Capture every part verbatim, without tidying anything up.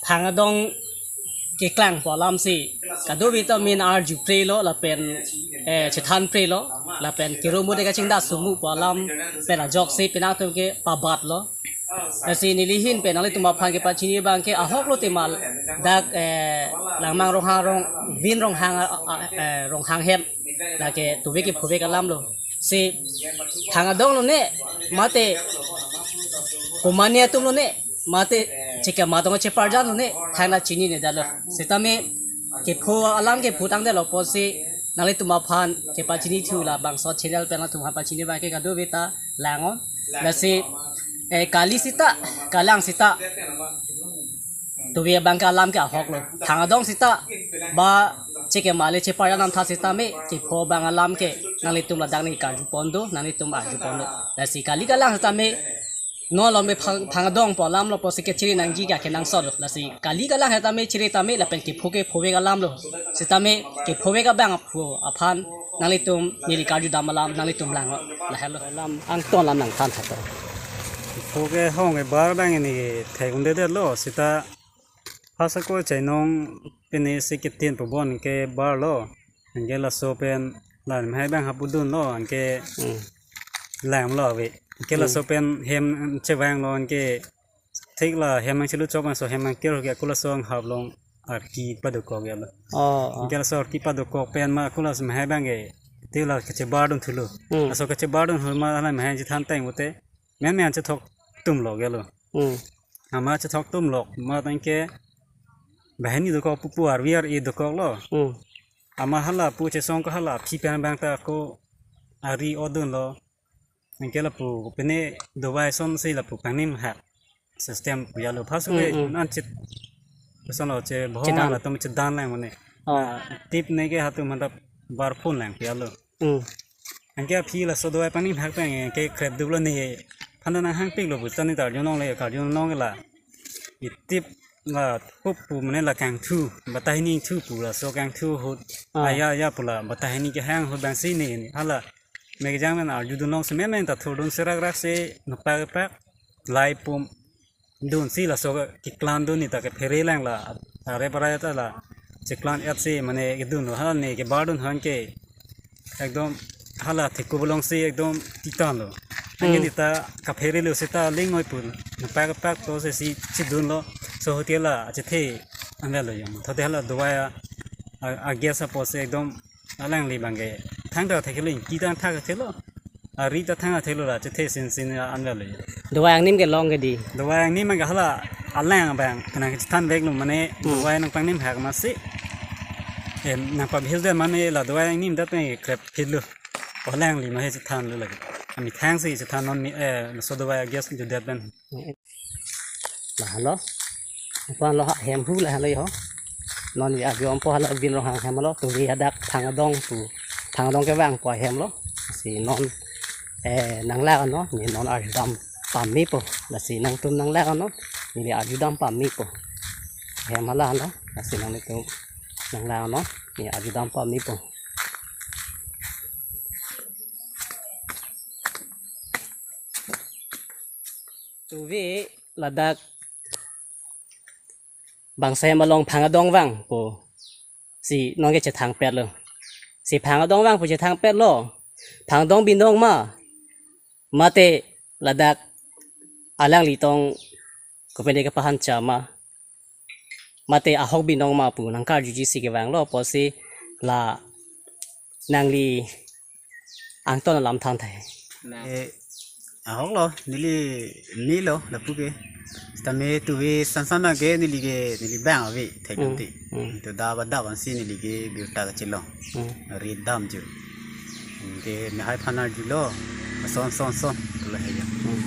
Phangdong keklang pu alam si kadokave ta min arjupre lo lapen, eh, chethanpre lo lapen keromo de kachingda sumu pu alam pen ajok si penang atum ke pabat lo. Lasi neli ahin pen nanglitum aphan kepachini abang ke ahok lo tema dak, eh, Langmang Ronghang Rong, Vin Ronghang, ah, ah, eh, Ronghang hem lake tuve kephovek alam lo. Si phangdong lo ne mate komane atum lo ne mate chekema tong cheparjan lo ne thangta chinine detlo. Sitame kepho alam kepho tangdetlo apotsi nanglitum aphan kepachini thu labangso channel pen nanglitum aphan pachini abang ke kadokave ta lang-o. Lasi, eh, kali seta, kalang seta tuve abang ke alam ke ahok lo. Phangdong seta ba chekema le cheparjan lamtha sitame kepho abang alam ke nanglitum ladak neli karjupon do, nanglitum arjupon do. Lasi kali kalang sitame non lo me phang, phangdong pu alam lo apotsi kechere nangji ke kenangsot lo. Lasi kali kalang sitame chere tame lapen kepho kephovek alam lo. Sitame kephovek abang pu aphan nanglitum neli karjudam alam nanglitum lang-o. Lahenlo. Alam angton alam nangthan tha to. Pho kehong kebar abang neli thek-un-edetlo seta phasako chainong pine si ketin pubon kebar lo. Anke laso pen la mehai abang hapudun lo anke Hmm. lam lo ave. Anke Hmm. laso pen hem chevang lo anke thik la hem nangchelu chok laso hem nangkir ke aku laso anghap along arki padokok ya lo. Oh, oh. Anke laso arki padokok pen ma aku laso mehai abang ke thik la kachebardun thulo. Hmm. Laso kachebardun hul ma hala mehai chethan tang pute. Men men chethok tum lo gelo. Hmm. Ama chethok tum lo ma tangke banghini dokok pupu arvi ar-e dokok lo. Hmm. Ama hala pu chesong ko hala aphi pen abang ta ko ari odun lo. Anke lapu pine dawai ason si lapu pangnim hak system pu ya lo phasako Hmm, hmm. nan chit. Pesan lo che bohong Chedan. Latum chedan lang mane. Oh. Ah, tip ne ke hatu mantap bar phun lang pu ya lo. Hmm. Anke aphi laso dawai pangnim hak pen ke krep duplo ne. Phan ta nanghangpiklo pu ta ne karjunong le karjunong la. Itip la pup pu mane la kangthu, batai hini thu pu laso kangthu ahut. Ah. Aya aya pu la batai hini kehang ahut abang si ne hala. Mekjang men arjudunlong si men men ta thurdun serak rak si nopak pak lai pum dun si laso keklan dun ni ta kephere lang la are parai ta la cheklan et si mane kedun lo hala ne kebardun han ke ekdom hala theku bolong si ekdom titan lo. Anke Hmm. ni ta kaphere lo seta lingoi pun nopak pak to si si chidun lo so hotel la achethe anvelo yom thote hala dawai a, a, a gas apot si ekdom alangli abang ke thangta thekelo ingki ta thak thelo. Ari ta thang thelo la chethe sin sin anvelo. Dawai angnim ke long ke di. Dawai angnim ke hala alang abang kana chethan vek lo mane Hmm. dawai nangpangnim hak ma si. Em nangpabhil de mane la dawai angnim dat pen krep phit lo. Alangli ma he chethan lo lagi. Ami thang si chethan non mi eh so dawai gas judet ben. Lahelo. Aphan lo ha hem hu lahelo ho. Non vi ajo ampo hala Vin Ronghang hem lo tuve hadak Phangdong pu. Phangdong kevang pu ahem lo. Si non eh nanglang non ne non arjudam pame po. Lasi nangtum nanglang non ne arjudam pame po. Hem hala lo. Lasi nangtum nanglang non ne arjudam pame po. Tuve ladak bangso hem along Phangdong vang po. Si non ke chethangpet lo. Si Phangdong vang po chethangpet lo. Phangdong binong ma. Mate ladak alangli tong kopende kepahan cha ma. Mate ahok binong ma pu nangkarjuji si kevang lo apotsi la nangli angton alam than thai. Eh, ahok lo, neli ni lo, lapu ke. Sitame tuve sansan ke neli ke, neli bang ave, thek Hmm, nanti. Hmm. To da ba da ban si neli ke birta kachilong. Hmm. Ri dam ju. Ke mehai aphan arjulo. Son, son, son. Pula hai ya. Hmm.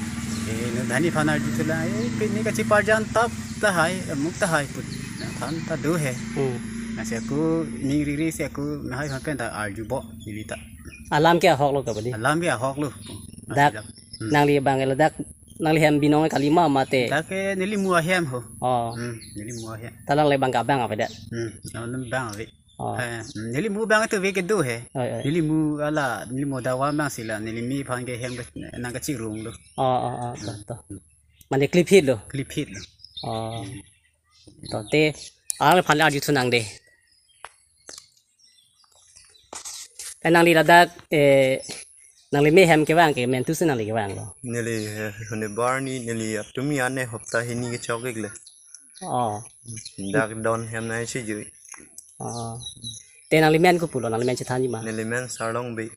Eh, no dhani aphan arju thela. Eh, pini kachiparjan tap tahai, amuk tahai put. Aphan ta do he. Hmm. Nasi aku ning riri si aku mehai aphan pen ta arjubo. Neli ta. Alam ke ahok lo kabali. Alam ke ahok lo. Dak. Hmm. Nangli abang ladak nangli hem binong kali ma mate. Dak ke neli mu ahem ho. Oh. Hmm, neli mu ahem. Ta alangle abang ke abang ave det. Hmm, alangle abang ave. Oh. Eh, neli mu abang tuve kedo he. Oi, oi. Neli mu hala, neli mu dawai abang si la, neli me aphan ke hem ke nangkachirung lo. Oh, oh, oh, to, to. Mane klip hit lo. Klip hit lo. Oh. To te, alangliphan le arjuthu nang de. Te nangli ladak, eh, nangli me hem kevang ke mentu si nangli kevang lo? Neli, eh, hone barni, neli atumi ane hopta hini kechok-ik le. Oh. Dak don hem nangchijui. Oh. Te nangli men kopulo, nangli men chethanji ma? Neli men Sarlong Bey.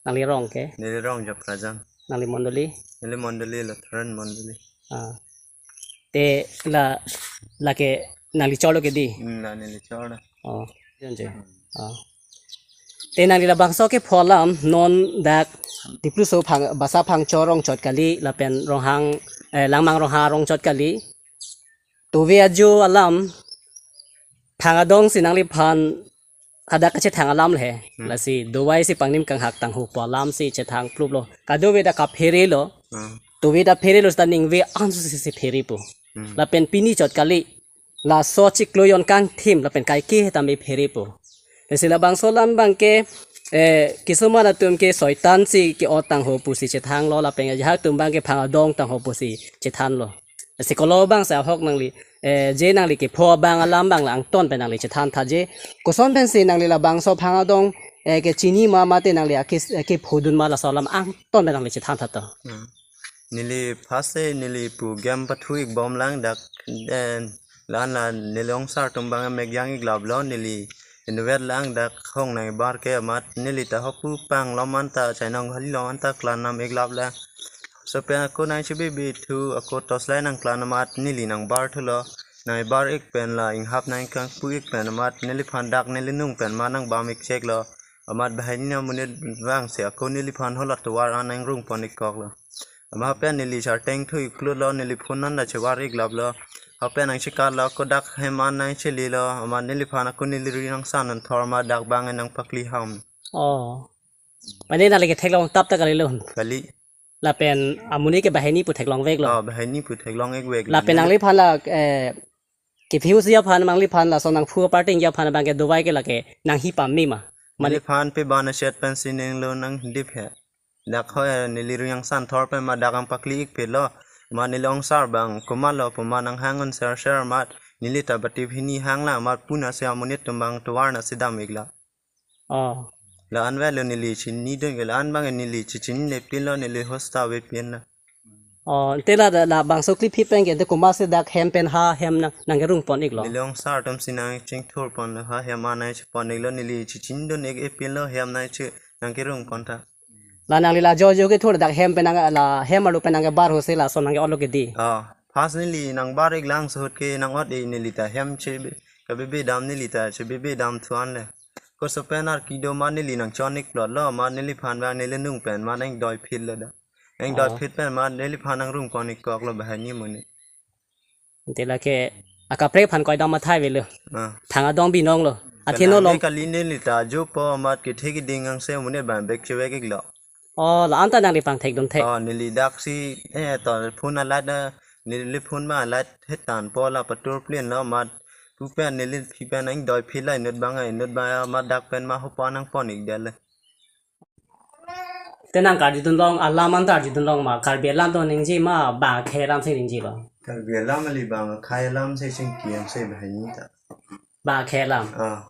Nangli rong ke? Neli rong Japrajan. Nangli mondoli? Neli mondoli Lutheran mondoli. Ah. Te la, lake nangli chorlo ke di? Hmm, la neli chor lo. Oh, jon je. Oh. Te nangli labangso kepho alam non dak Dipluso phang, Basa Phangcho rongchot kali, lapen Ronghang, eh, Langmang Ronghang rongchot kali. Tove ajo alam, phang adong si nangliphan hadak kachethang alam le he. Hmm. Lasi dovai si pangnim kanghak tangho pu alam si chethang pluplo. Kadokave ta kaphere lo. Hmm. Tove ta phere lo, seta ningve ansu si, si pherepo. Hmm. Lapen pini chot kali, laso chiklo jon kangthim lapen kaike tame pherepo. Lasi labangso alam abang ke, eh, kisuman atum ke soitan si ke-ot tangho pusi chethanglo, lapen ajahak atum abang ke phang adong tangho pusi chethanlo. Lasi kolo abang si ahok nangli, eh, je nangli kepho abang alam abang la angton pen nangli chethantha je. Koson pensi nangli labangso phang adong, eh, kechini ma mate nangli akis, eh, kephodun ma, laso alam angton pen nangli chethantha to. Hmm. Neli first se neli pu game pathu-ik bomlang dak, then la-an la neli ongsar atum abang mek jang-ik laplo, neli inutvet lang dak hong nangbar ke amat neli ta hopu pang lom anta chainong hali lom anta klan nam-ik laplang. Laso pen ako nangchebebe thu ako torchlight nangklan amat neli nangbar thulo. Nangbar-ik pen la inghap nangkangpu-ik pen amat neliphan dak neli nung pen ma nangbam-ik cheklo. Amat banghini amonit vangsi ako neliphan hala tovar an nangrung pon-ik koklo. Amat pen neli sarteng thu-ik plutlo, neli phone an ta chevar-ik laplo. Hapen nangchekatlo, ako dak hem an nangchelilo, amat neliphan ako neli ri nangsan anthor amat dak abang nangpakli ham. Oh. Mane nangli ke theklong tap ta kalilo? Kali. Lapen amonit ke banghini pu theklong veklo? Oh, banghini pu theklong-ik veklo. Lapen nangliphan la, eh, kephi-usi aphan, nangliphan laso nangphu aparting aphan abang ke dovai ke lake nanghi pame ma? Mane neliphan pe bana chet pensi ninglo nangdip he. Dak ho, eh, neli ri nangsan thor pen ma dak nangpakli-ik pilo. Ma neli ongsar abang komatlo pu ma nanghang un ser ser amat neli ta batip hini hang lang amat puna si amonit atum abang tovar na si dam-ik la. Oh. La-an velo neli chinidun ke, la-an abang neli chechinine pilo, neli hosta ave pin na. Oh, te la, la, labangso kli phi pen ke te komat si dak hem pen ha hem nang, nangkerung pon-iklo? Neli ongsar atum si nangchingthur ponlo, ha hem an nangchepon-iklo, neli chechinidun-ik e pilo hem nangche, nangkerung pontha. La nangli la jo jo kethur dak hem pen nang, la hem arlo pen nangkebar ho si laso nangke-otlo ke di? Ah, first neli nangbar-ik lang ahut ke nang-ot-e neli ta hem chebe, kabebe dam neli ta chebebe dam thu an le. Koso pen ar kedo ma neli nangchon-ik plotlo, ma neliphan abang neli nung pen ma nangdoiphitlo da. Nangdoiphit pen ma neliphan nangrung pon-ik koklo banghini amonit. Te lake akaprek aphan koidam athai avelo. Ah. Phang adong binonglo. Athe no kalang long kali neli ta ajo po amat kethe keding angse amonit abang bek chevek-iklo. Oh, la-an ta nangli pangthekdun thek? Oh, neli dak si, eh, to phone a-light na, neli phone ma light hetan po la patur plin lo amat pu pen neli phi pen nangdoiphit la inut abang, inut abang amat dak pen ma hopa nangpon-ik det le. Te nang karjudun long alam an ta arjudun long ma, Karbi alam ta ningje ma, bang akhei alam si ningjelo? Karbi alam kali, bang akhei alam si chingki angse banghini ta. Bang akhei alam. Ah.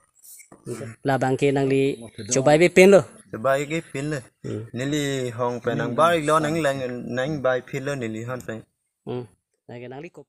Labang ke nangli chobai-ik pinlo? Chobai-ik pinlo. Hmm. Neli hong pen nangbar-iklo, nang lang, nangbai phitlo neli hong pen. Hmm. Lake nangli ko-